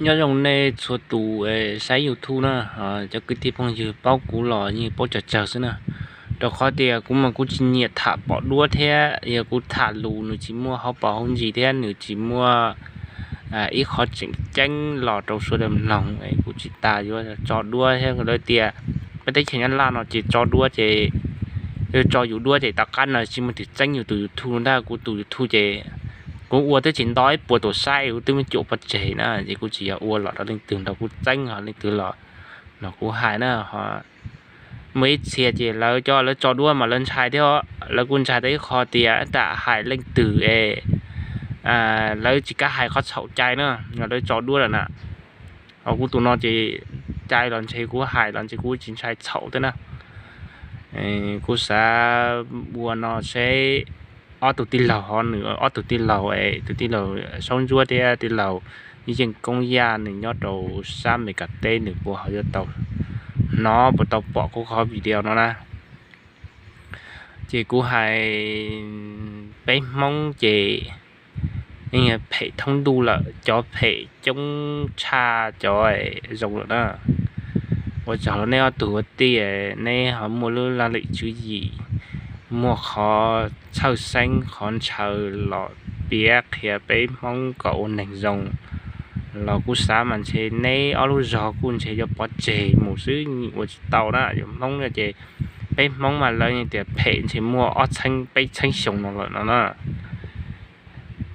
Nyob zoo nej txhua tus saib YouTube na, cov kwv tij phooj ywg paub kuv los yeej paub tsawg tsawg xwb na. Rau qhov tias kuv mas kuv tsis nyiam tham pom duab thiab, yog kuv tham lus nws tsis muaj hauv paus hauv ntsis thiab nws tsis muaj ib qho tseem ceeb los rau sawv daws mloog, kuv tsis tas yuav tso duab thiab. Lawv tias peb teb chaws Nyab Laj no ces tso duab ces, yog tso yus duab ces tom qab no tsis muaj twg txeeb yus tus YouTube ntag. Kuv tus YouTube ces kuv ua twb tsis nto ib puas tus saib, kuv twb muab cuam pov tseg na, ces kuv tsis yog ua los rau leej twg nrog kuv txeeb ho leej twg los, no kuv hais na ho. Muaj ib txhia ces lawv cov lawv tso duab mas lawv ntshai thiab, lawv kuj ntshai tau ib qho tias tam hais leej twg es lawv tsis kam hais qhov txhaum cai na, lawv tso duab lawm na. Ho kuv tus no ces cai los ntshe kuv hais los ntshe kuv tsis ntshai txhaum thiab na. Kuv xav ua no seb ob tug tij laug ho nws ob tug tij laug es tus tij laug Saub Ntsuab thiab tij laug Yeej Koob Yaj nws nyob rau sab Meskas teb nws puas ho yuav tau hnov puas tau pom kuv qhov video no na. Ces kuv hais peb Hmoob ces yeej phem thoob ntuj lawm, cov phem coob tshaj cov zoo lawm na. Ua tsaug rau nej ob tug ua tij, neb ho muaj lub laj lim tswv yim, muaj qhov txhawj xeeb qhov ntshaw los piav qhia peb Hmoob kom ua neeg zoo, los kuv xav mas ntshe neb ob lub zog kuj ntshe yuav pov tseg mus xwb, ua tsis tau na. Yog Hmoob no ces peb Hmoob mas lawv tias phem ntshe muaj ob txheeb peb txheeb xyoo no lawm no na.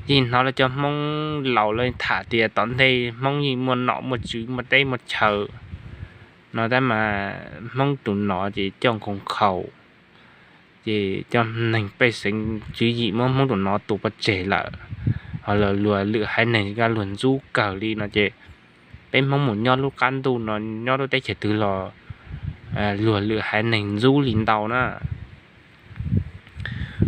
Yeej hnov lawv cov Hmoob laus lawv tham tias tom ntej Hmoob yeej muaj nom muaj tswv muaj teb muaj chaw no tab mas Hmoob tus no ces coj nkoos khaus, ces cov neeg pej xeem tswv yim muab Hmoob tus no tua pov tseg lawm. Ho luag lwm haiv neeg nkaj luag ntxub kawg li no ces peb Hmoob mus nyob lub qab ntuj no nyob lub teb chaws twg los luag lwm haiv neeg ntxub li ntau na.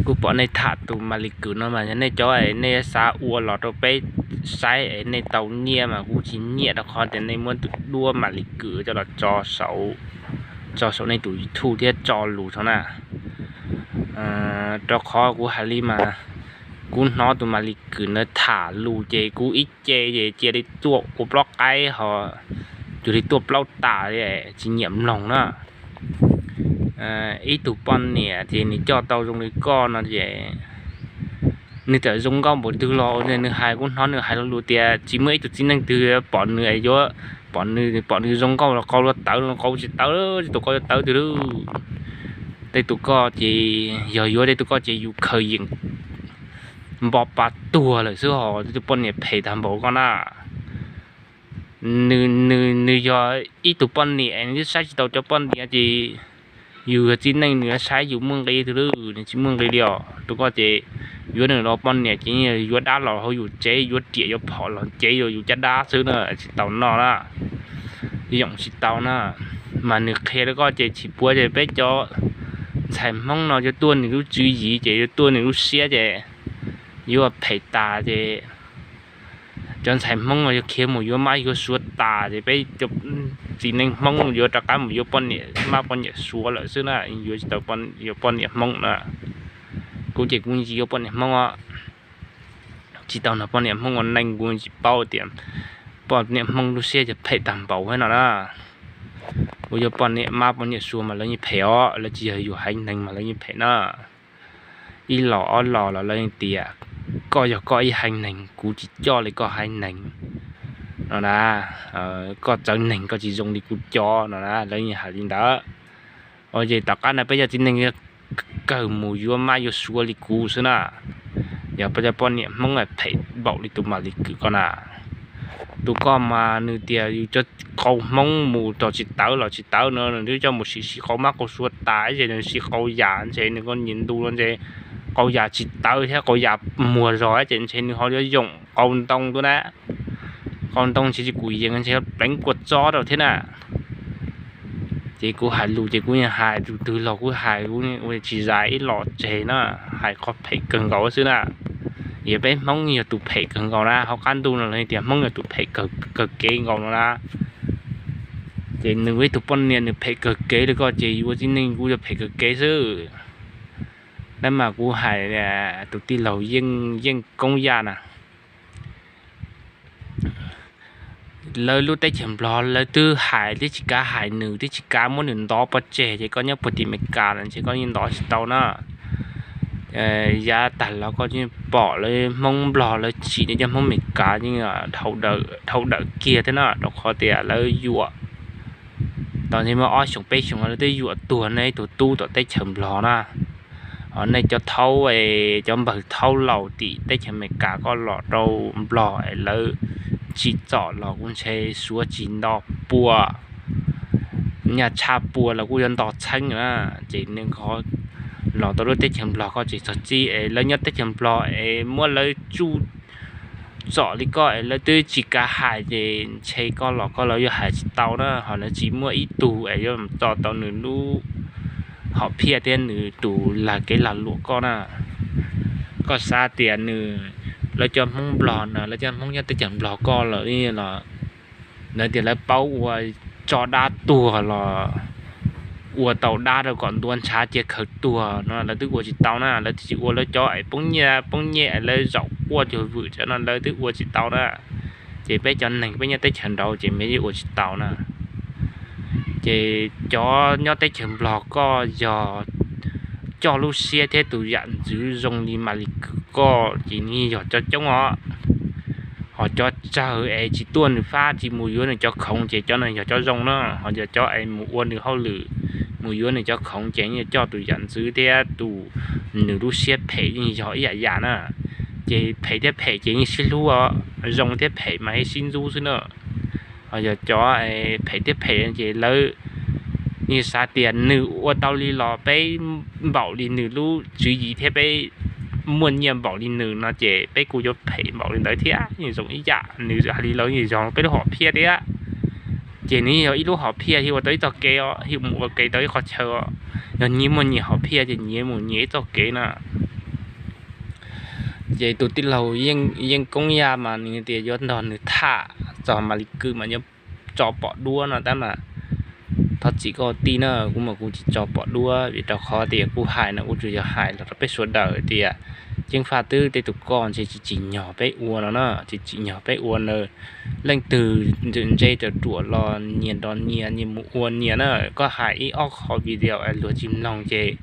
Kuv pom nej tham tus Malis Kwm no mas yog nej cov es nej xav ua los rau peb saib es nej tau nyiaj mas kuv tsis nyiam rau qhov tias nej muab tus duab Malis Kwm coj los tso saum, tso saum nej tus YouTube thiab tso lus tso na. Rau qhov kuv hais li mas kuv hnov tus Malis Kwm ntawd tham lus ces kuv ib ce ces cia li tuaj ua plaub qaib ho cuag li tuaj plaub tas li, tsis nyiam mloog na. Ib tug poj niam ces nws coj tau zoo li koj no ces nws txawm zoo nkauj npaum twg los nws hais, kuv hnov nws hais lo lus tias tsis muaj ib tug txiv neej twg pom nws yuav, pom nws, pom nws zoo nkauj los qau luag tawv, qau tsis tawv, tsis tau qau yuav tawv twg lauj. Tej tus koj ces yog yuav tej tus koj ces yus khaws yeem npo pa tuag lawm xwb ho, tej tus poj niam phem tag npaum koj na. Nws, nws yog ib tug poj niam nws twb saib tsis tau cov poj niam ces yus yog txiv neej nws saib yus muaj nqi twg lauj, nws tsis muaj nqi li os. Tus koj ces yuav nws los poj niam ces yuav dab los hauv yus tsev, yuav riam yuav phom los cev yus caj dab xwb na, tsis tau noj na, yoom tsis tau na. Mas nws qhia rau koj ces tsis puav ces peb cov ntxhais Hmoob no yuav tuaj nws lub tswv yim ces yuav tuaj nws lub siab ces yuav phem tas ces cov ntxhais Hmoob no yuav khiav mus yuav mab yuav suav tas ces peb txiv neej Hmoob yuav rov qab mus yuav poj niam mab poj niam suav lawm xwb na, yuav tsis tau yuav poj niam Hmoob na. Kuv ces kuv ntsis yuav poj niam Hmoob os, tsis tau nrog poj niam Hmoob ua neej, kuv tsis paub tias poj niam Hmoob lub siab yog phem tag npaum thiab no na. Kuv yuav poj niam mab poj niam suav mas lawv yeej phem os, lawv tsis yog yus haiv neeg mas lawv yeej phem na. Ib los ob los los lawv yeej tias koj yog koj ib haiv neeg, kuv tsis coj li koj haiv neeg no na, koj txawv neeg koj tsis zoo li kuv cov no na, lawv yeej hais li ntawd. Ces tom qab no peb cov txiv neej kawg mus yuav mab yuav suav li kuv xwb na. Yog peb cov poj niam Hmoob phem npaum li tus Malis Kwm koj na. Tus koj mas nws tias yus coj qau Hmoob mus txog tsis tawv los tsis tawv no, nws twb coj mus sim sim qau mab qau suav tas ces nws sim qau yas ntshe nws koj nyias ntu no ntshe qau yas tsis tawv thiab qau yas muag zog ces ntshe nws ho yuav yoom qau ntoo tuaj na. Qau ntoo ntshe tsis kum yees ntshe pleev kua txob rau thiab na. Ces kuv hais lus ces kuv yeej hais tus twg los kuv hais, kuv ua tsis zais ib los tseg na, hais qhov phem kawg nkaus xwb na. Yog peb Hmoob yog tus phem kawg nkaus na, hauv qab ntuj no lawv tias Hmoob yog tus phem kawg kev nkaus no na. Ces nws ua ib tug poj niam nws phem kawg kev li koj ces yus ua txiv neej kuj yog phem kawg kev xwb. Nab mas kuv hais tus tij laug Yeej Koob Yaj na, lawv lub teb chaws Nplog lawv twb hais twb tsis kav hais nws, twb tsis kav muab nws ntov pov tseg, ces koj nyob puag tim Amelikas los ntshe koj yeej ntov tsis tau na. Yav tag los koj yeej pom lawv Hmoob Nplog lawv tsim cov Hmoob Amelikas yeej dhau dawm kiag thiab na, rau qhov tias lawv yuam tau ntshe muaj ob xyoos peb xyoos lawv twb yuam tuag nej ib tug tub tom teb chaws Nplog na. Ho nej cov thaub, cov npawg thaub laus tim teb chaws Amelikas koj los rau Nplog es lawv tsim txom los kuj ntshe suav tsis nto pua, nyaj tshaj pua los kuj yuav nto txheeb na. Ces nej los tau lub teb chaws Nplog koj tsis txog txib es lawv nyob teb chaws Nplog es muab lawv tsuj txom li koj es lawv twb tsis kav hais ces ntshe koj los koj los yuav hais tsis tau na, ho lawv tsis muaj ib tug es yuav tso tau nws lub hom phiaj thiab nws tus lag kev lag luam koj na. Koj xav tias nws, lawv cov Hmoob Nplog no, lawv cov Hmoob nyob teb chaws Nplog koj lawm los lawv tias lawv paub ua tso dab tuag los ua tau dab rau kom ntuav ntshav cia khaws tuag no lawv twb ua tsis tau na, lawv twb tsis ua lawv cov es poob nyiaj poob nyiaj es lawv zaum quaj cuag vwm no lawv twb ua tsis tau na. Ces peb cov neeg peb nyob teb chaws nraud ces peb yeej ua tsis tau na. Ces cov nyob teb chaws Nplog koj yog coj lub siab thiab tus yam ntxwv zoo li Malis Kwm koj ces nws yog cov coob os. Ho cov tsawg es tsis tuaj nws fab tsis mus yuav nws cov khoom ces cov no yog cov zoo na. Ho yog cov es mus ua nws hauj lwm, mus yuav nws cov khoom ces yeej coj tus yam ntxwv thiab tus nws lub siab phem yeej yog ib yam yam na. Ces phem thiab phem ces yeej sib hlub, zoo thiab phem mas yeej sib ntxub xwb na. Ho yog cov phem thiab phem ces lawv yeej xav tias nws ua tau li los peb npaum li nws lub tswv yim thiab peb muaj nyiaj npaum li nws no ces peb kuj yuav phem npaum li ntawd thiab, yeej zoo ib yam. Nws hais li los yeej yog peb lub hom phiaj thiab. Ces nws yeej yog ib lub hom phiaj thiaj ua tau ib txoj kev os, thiaj mus ua ke tau ib qhov chaw os. Yog nyias muaj nyias hom phiaj ces nyias mus nyias ib txoj kev na. Ces tus tij laug Yeej Koob Yaj mas nws tias yuav nrog nws tham txog Malis Kwm mas yuav tso pom duab no tab mas thov txim koj tij na, kuv mas kuv tsis tso pom duab vim rau qhov tias kuv hais no kuv tsuas yog hais los rau peb sawv daws tias Ceeb Faj twb tej tus koj ntshe tsis tsim nyog peb ua no na, tsis tsim nyog peb ua na. Leej twg ntse raws ruam los nyias nrog nyias, nyias mus ua nyias na. Koj hais ib ob qho video luag tsis mloog ces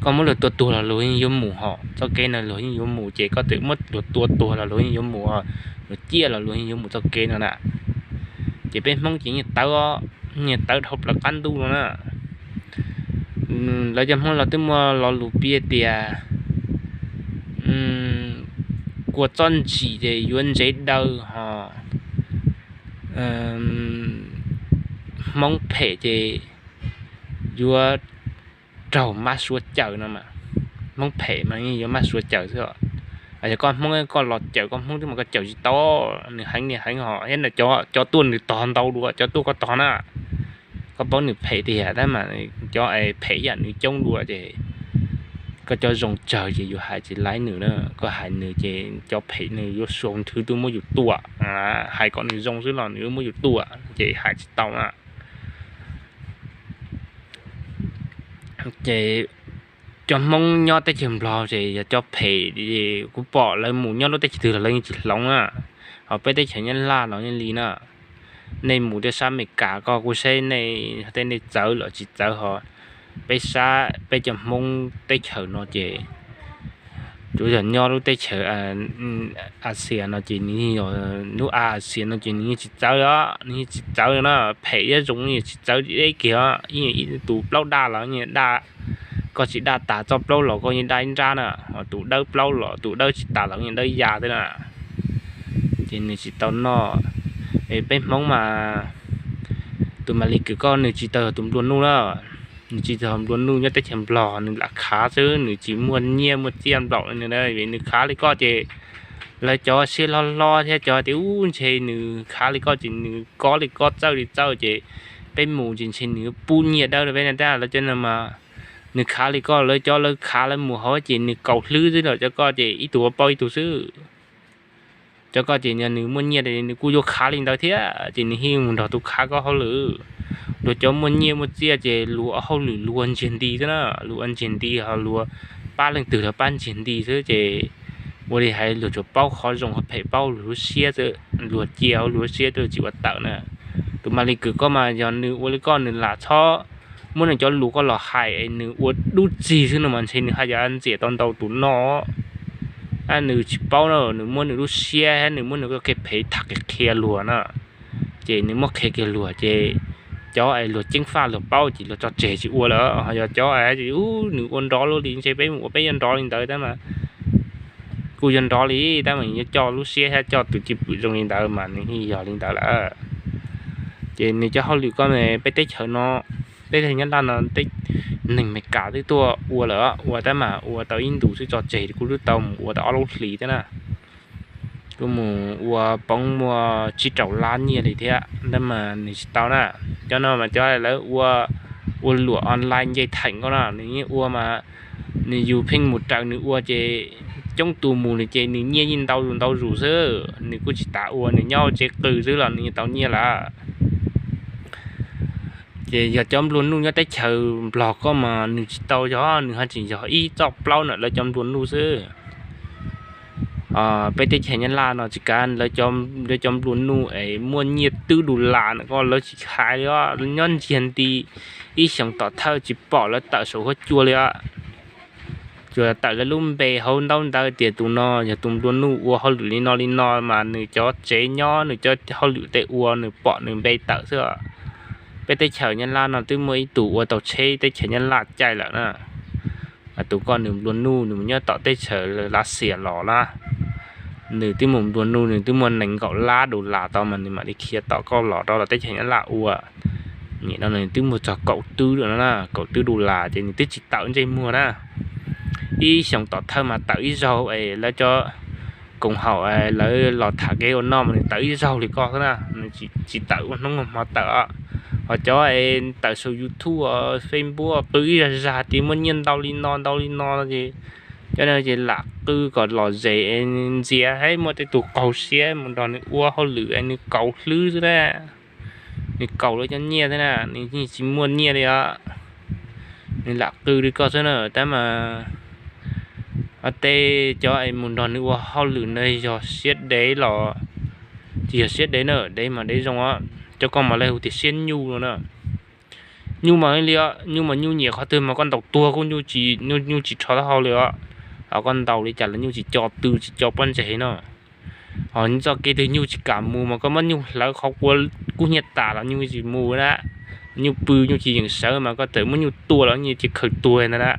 koj muab luag tua tuag los luag yeej yuav mus hos, txoj kev no luag yeej yuav mus ces koj txawm muab luag tua tuag los luag yeej yuav mus, luag ciaj los luag yeej yuav mus txoj kev no na. Ces peb Hmoob ces yeej tawv, yeej tawv dhau plaws qab ntuj no na. Lawv cov Hmoob los twb muaj lo lus piv tias kua txob ntsim ces yuav ntsev daw hos, Hmoob phem ces yuav raug mab suav cawm no mas. Hmoob phem mas yeej yuav mab suav cawm xwb os. Yog koj Hmoob koj los cawm koj Hmoob twb mas koj cawm tsis tau, nws heev niaj heev hos thiab na. Cov tuaj nws tog ntau dua cov tuaj koj tog na. Koj paub nws phem tiag tab mas cov phem yam nws coob dua ces koj cov zoo tsawg ces yus hais tsis laib nws na. Koj hais nws ces cov phem nws yuav sau nthwv tuaj muab yus tua. Hais kom nws zoo xwb los nws yuav muab yus tua ces hais tsis tau na. Ces cov Hmoob nyob teb chaws Nplog ces yog cov phem, kuv pom lawv mus nyob lub teb chaws twg los lawv yeej tsis hloov na. Ho peb teb chaws Nyab Laj los yeej li na. Nej mus tej sab Amelikas koj kuj saib nej tej nej txawv los tsis txawv ho. Peb sab peb cov Hmoob teb chaws no ces tsuas yog nyob lub teb chaws Asia no ces nws, lub Asia no ces nws yeej tsis txawv os, nws yeej tsis txawv na. Phem thiab zoo yeej tsis txawv deb kiag os. Ib tus plaub daj los yeej daj, koj tsis daj tas txoj plaub los koj yeej daj ib nrab na. Ho tus dawb plaub los tus dawb tsis tas los yeej dawb ya thiab na. Ces nws tsis tau noj. Es peb Hmoob mas tus Malis Kwm koj nws tsis tau yog tus nplua nuj na. Nws tsis tau nplua nuj nyob teb chaws Nplog, nws lam khav xwb, nws tsis muaj nyiaj muaj txiaj nplaum li nws. Vim nws khav li koj ces lawv cov siab hlob hlob thiab cov tias ub ntshe nws khav li koj ces nws kob li kob txawj li txawj ces peb mus ces ntshe nws pub nyiaj dawb rau peb na tab lawv cov no mas nws khav li koj, lawv cov lawv khav lawv mus hauv ces nws kaus hlwb xwb los cov koj ces ib tug ua paub ib tug xwb. Cov koj ces nws muaj nyiaj nws kuj yuav khav li ntawd thiab ces nws thiaj mus nrog tus khav koj hauj lwm. Luag cov muaj nyiaj muaj txiaj ces luag ua hauj lwm luag ua ntsiag nti xwb na, luag ua ntsiag nti ho luag pab leej twg los pab ntsiag nti xwb ces ua li hais luag tsuas paub qhov zoo qhov phem, paub luag lub siab xwb, luag cia hauv luag lub siab xwb tsis ua tawm na. Tus Malis Kws koj mas yog nws ua li koj nws lam txhob muab nws cov lus koj los hais es nws ua dub txig xwb no mas ntshe nws haj yam ntxias tau ntau tus no. Nws tsis paub na, nws muab nws lub siab thiab nws muab nws txoj kev phem tham qhia qhia luag na. Ces nws muab qhia kiag luag ces cov es luag ceeb faj luag paub ces luag tso tseg tsis ua lawm. Ho yog cov es nws ua nrov luaj li ntshe peb mus ua peb yuav nrov li ntawd tab mas kuj yuav nrov li tab mas yuav coj lub siab thiab coj tus cwj pwm zoo li ntawd mas nws yeej yog li ntawd lawm. Ces nws cov hauj lwm koj, peb teb chaws no, peb teb chaws Nyab Laj no, neeg Meskas twb tuaj ua lawm, ua tab mas ua tau ib ntus xwb tso tseg, kuj twb tau mus ua tau ob lub hlis thiab na. Kuj mus ua poob muaj tsib rau lab nyiaj li thiab tab mas nws tsis tau na. Cov no mas cov lawv ua, ua luam online nce theem koj no nws yeej ua mas, nws yus pheej mus raws nws ua ces coob tus mus li ces nws nyiaj yeej ntau zus ntau zus xwb, nws kuj tsis tas ua, nws nyob hauv tsev qw xwb los nws yeej tau nyiaj lawm. Ces yog cov nplua nuj nyob teb chaws Nplog koj mas nws tsis tau yog, nws ho tseem yog ib txoj plaub ntawm lawv cov nplua nuj xwb. Peb teb chaws Nyab Laj no tsis kav lawv cov nplua nuj es muaj nyiaj twb du las na koj, lawv tsis hais li os, nyob ntsiag nti ib xyoos tom thawj tsis pom lawv tawm saum huab cua li os. Tsuas tawm lawv lub npe hauv ntaub ntawv tias tus no yog tus nplua nuj ua hauj lwm li no li no mas nws cov tsev nyob nws cov hauj lwm tej ua nws pom nws npe tawm xwb. Peb teb chaws Nyab Laj no twb muaj ib tug ua tau tsheb teb chaws Nyab Laj caij lawm na. Tus koj nws nplua nuj nws mus nyob tom teb chaws Lav Xias los na, nws twb mus nplua nuj nws twb muaj nees nkaum lab du las tau mas nws mam li khiav tom koj los rau los teb chaws Nyab Laj ua. Nim no nws twb muag txog kaum twb lawm no na, kaum twb du las ces nws twb tsis tawm ntsej muag na. Ib xyoos tom thawj mas tawm ib zaug es lawv cov koom haum lawv los tham kev ua noj mas nws tawm ib zaug li koj xwb na, nws tsis tawm ua hnub ua hmo tawm. Ho cov es tawm saum YouTube, Facebook qw ib zag zag tias muaj nyiaj ntau li no ntau li no ces cov no ces lam qw kom lom zem ntxias, muaj tej tus qaug siab mus nrog nws ua hauj lwm es nws kaus hlwb xwb na. Nws kaus lawv cov nyiaj xwb na, nws yeej tsis muaj nyiaj li os. Nws lam qw li koj xwb na, tab mas tej cov es mus nrog nws ua hauj lwm na yog siab dev los tsis yog siab dev na, dev mas dev zoo os, cov koj mas lawv hu tias siab nyuj no na. Nyuj mas li, nyuj mas nyuj nyiam qhov twg mas koj ntaus tuag kuj nyuj tsis rho taub hau li os. Ho koj ntaus li cas los nyuj tsis co tw tsis co pob ntseg no. Ho txoj kev twg nyuj tsis kam mus mas koj muab nyuj hlawv qhov kua kub hnyiab tas los nyuj tsis mus na. Nyuj pw nyuj tsis yeem sawv mas koj txawm muab nyuj tua los nyuj cia khaws tuag ntag na.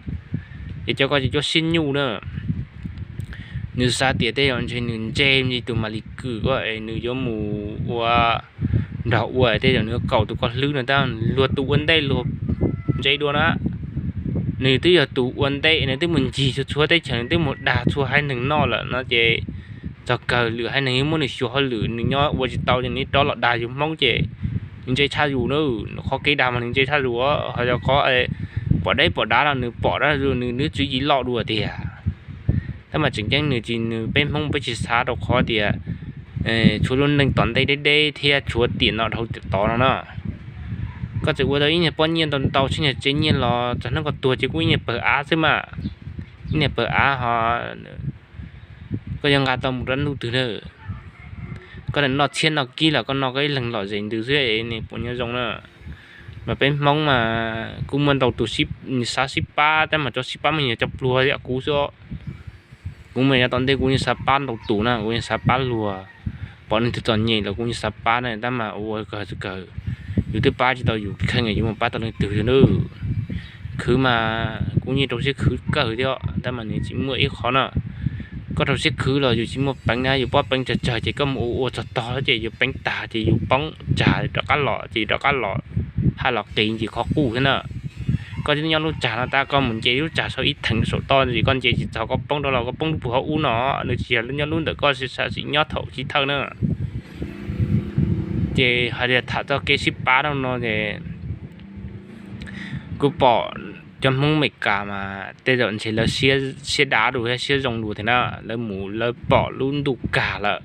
Ces cov koj ces cov siab nyuj na. Nws xav tias tej zaum ntshe nws ntse li tus Malis Kws ko es nws yuav mus ua nrog ua tej zaum nws yuav kaum tus koj hlwb no tab luag tus ua ntej luag ntse dua na. Nws twb yog tus ua ntej, nws twb mus ncig txhua txhua teb chaws, nws twb mus dag txhua haiv neeg noj lawm no ces txog kawg lwm haiv neeg muab nws xyuas hauj lwm nws nyob ua tsis tau ces nws rov los dag yus Hmoob ces nws ntse tshaj yus na. Qhov kev dag mas nws ntse tshaj yus, ho yog qhov pom deb pom dav los nws pom dab, nws nws tswv yim loj dua tiag. Tab mas tseem ceeb nws tsis, nws peb Hmoob peb tsis xav rau qhov tias tshuav lub neej tom ntej deb deb thiab tshuav tiam no dhau tiam tod no na. Koj txawm ua tau ib niag pob nyiaj ntau ntau tsheb niag tsev nyiaj los txog hnub koj tuag ces kuj ib niag pawg av xwb mas. Ib niag pawg av ho koj yuav nqa tau mus rau ntuj twg na. Koj noj txhiab noj kib los koj noj koj ib leeg lom zem ntws xwb es nws puas nyob zoo na. Mas peb Hmoob mas kuj muaj ntau tus xav sib pab tab mas cov sib pab mas yog cov pluag yam kuv xwb. Kuv mas yav tom ntej kuv yeej xav pab ntau tus na, kuv yeej xav pab luag, pom leej twg txom nyem los kuv yeej xav pab na tab mas ua kawg txog kawg yus twb pab tsis tau yus kheej yus mus pab tau leej twg li na. Khwv mas kuv yeej rau siab khwv kawg thiab tab mas nws tsis muaj ib qho na. Koj rau siab khwv los yus tsis muaj peev na, yus pob peev tsawg tsawg ces koj mus ua ua txog tog ces yus peev tag ces yus poob tsag rov qab los ces rov qab los, haj los qis ces qhov qub thiab na. Koj nyob lub tsag no tab koj mus nce lub tsag saum ib theem saum toj ces koj nce tsis txog koj poob rau los koj poob lub puag hauv ub no, nws tsis yog nyob lub ntawm koj, sim nyob thaum chiv thawj na. Ces hais tias tham txoj kev sib pab no ces kuv pom cov Hmoob Meskas mas tej zaum ntshe lawv siab dav dua thiab siab zoo dua thiab na, lawv mus lawv pom lub ntuj kag lawm,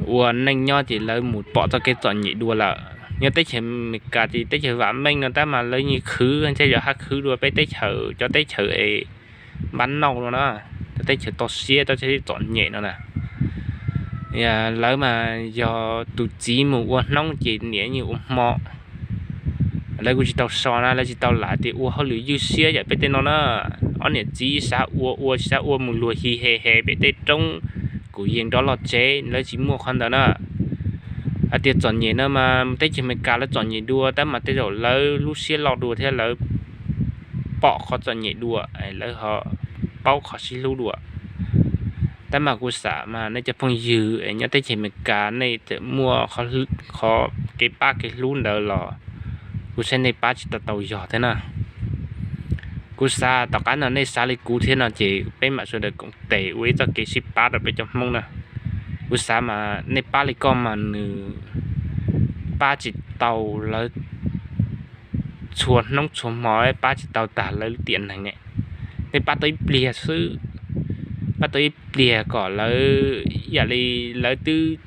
ua neej nyob ces lawv mus pom txoj kev txom nyem dua lawm. Nyob teb chaws Meskas ces teb chaws vam meej no tab mas lawv yeej khwv, ntshe yog haj khwv dua peb teb chaws, cov teb chaws es npab nauj no na. teb chaws toj siab, toj siab txom nyem no na. Lawv mas yog tus txiv mus ua hnub ces niam yeej ua hmo. Lawv kuj tsis tau so na, lawv tsis tau lam tias ua hauj lwm ywj siab yam peb tej no na. Ob niam txiv xav ua ua tsis xav ua mus luag hi he he pem tej roob kuv yees nrov loj tsev, lawv tsis muaj qhov ntawd na. Hais tias txom nyem no mas teb chaws Amelikas lawv txom nyem dua tab mas tej zaum lawv lub siab loj dua thiab lawv pom qhov txom nyem dua, lawv ho paub qhov sib hlub dua. Tab mas kuv xav mas nej cov phooj ywg nyob teb chaws Amelikas nej txawm muaj qhov kev pab kev hlub ntawd los kuv saib nej pab tsis tau tau yog thiab na. Kuv xav tom qab no nej xav li kuv thiab no ces peb mam sawv daws koom tes ua ib txoj kev sib pab rau peb cov Hmoob na. Kuv xav mas nej pab li koj mas nws pab tsis tau lawv txhua hnub txhua hmo, pab tsis tau tag lawv lub tiam neeg. Nej pab tau ib pliag xwb, pab tau ib pliag kom lawv, yam li lawv twb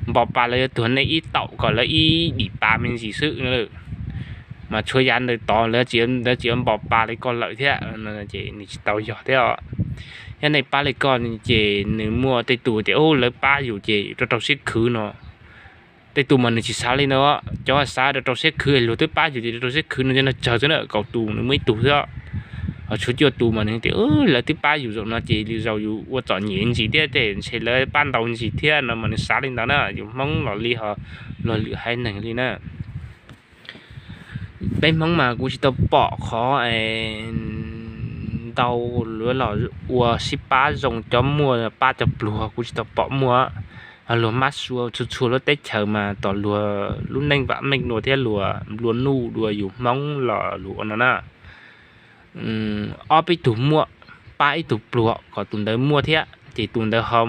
npo pa lawv yuav tuag nej ib taum kom lawv ib dim pa me ntsis xwb. Mas tshuav yav ntawd tod lawv tsis yuav npo pa li koj lawm thiab, ces nws tsis tau yog thiab. Yog nej pab li koj ces nws muaj tej tus tias lawv pab yus ces rau rau siab khwv no. Tej tus mas nws tsis xav li no, cov xav rau rau siab khwv luag twb pab yus ces rau rau siab khwv no cov no tsawg xwb na, kaum tus nws muaj ib tug xwb. Ho tshuav cuaj tus mas nws tias lawv twb pab yus zaum no ces zaum yus ua txom nyem ntsis thiab ces ntshe lawv pab ntau ntsis thiab no mas nws xav li ntawd na. Yus Hmoob los li ho luag lwm haiv neeg li na. Peb Hmoob mas kuv tsis tau pom qhov ntau luag los ua sib pab zoo, cov muaj pab cov pluag kuv tsis tau pom muaj. Luag mab sua txhua txhua lub teb chaws mas tom luag lub neej vam meej dua thiab luag nplua nuj dua yus Hmoob los luag ua no na. Ob peb tug muaj pab ib tug pluag kom tus ntawd muaj thiab ces tus ntawd ho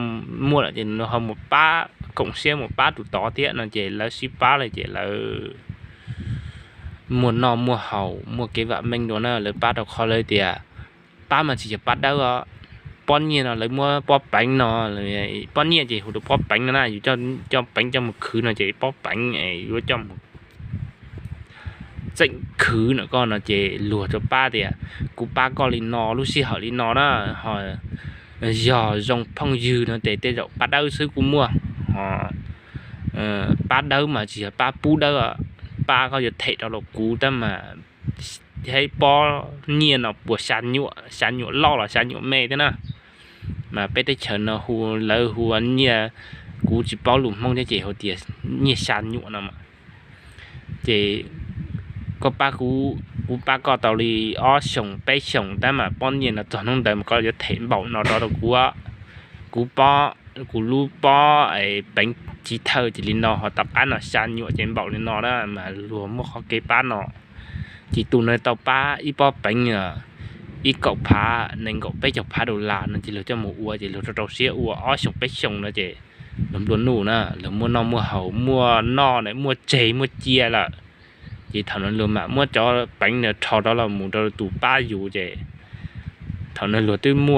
muaj lawm ces nws ho mus pab, koom siab mus pab tus tod thiab no ces lawv sib pab li ces lawv muaj noj muaj haus muaj kev vam meej dua na. Lawv pab rau qhov lawv tias pab mas tsis yog pab dawb os. Pob nyiaj no lawv muab pob peev no, pob nyiaj ces hu rau pob peev no na, yus coj peev coj mus khwv no ces pob peev yuav coj mus txeem khwv no koj no ces luag rau pab tias kuv pab koj li no lub sij hawm li no na, ho yog zoo phooj ywg no ces tej zaum pab dawb xwb kuj muaj. Pab dawb mas tsis yog pab pub dawb, pab koj yuav them rau los kuv tab mas thiab pob nyiaj no puas xya nyuam, xya nyuam loj los xya nyuam me thiab na. Mas peb teb chaws no hu, lawv hu ua nyiaj, kuv tsis paub lus Hmoob thiab ces hu tias nyiaj xya nyuam no mas. Ces koj pab kuv, kuv pab koj tau li ob xyoos peb xyoos tab mas pob nyiaj no txog hnub ntawd mas koj yuav them npaum no rau rau kuv. Kuv pob, kuv lub pob peev chiv thawj ces li no, ho tom qab no xya nyuam ces npaum li no na, mas luag muaj qhov kev pab no. Ces tus no tau pab ib pob peev ib kaum phav, nees nkaum peb caug phav dollar no ces luag coj mus ua ces luag rau rau siab ua ob xyoos peb xyoos no ces luag nplua nuj na, luag muaj noj muaj haus, muaj noj na, muaj tseg muaj cia lawm. Ces thaum no luag mam muab cov peev no rho rov los mus rau tus pab yus ces thaum no luag twb muaj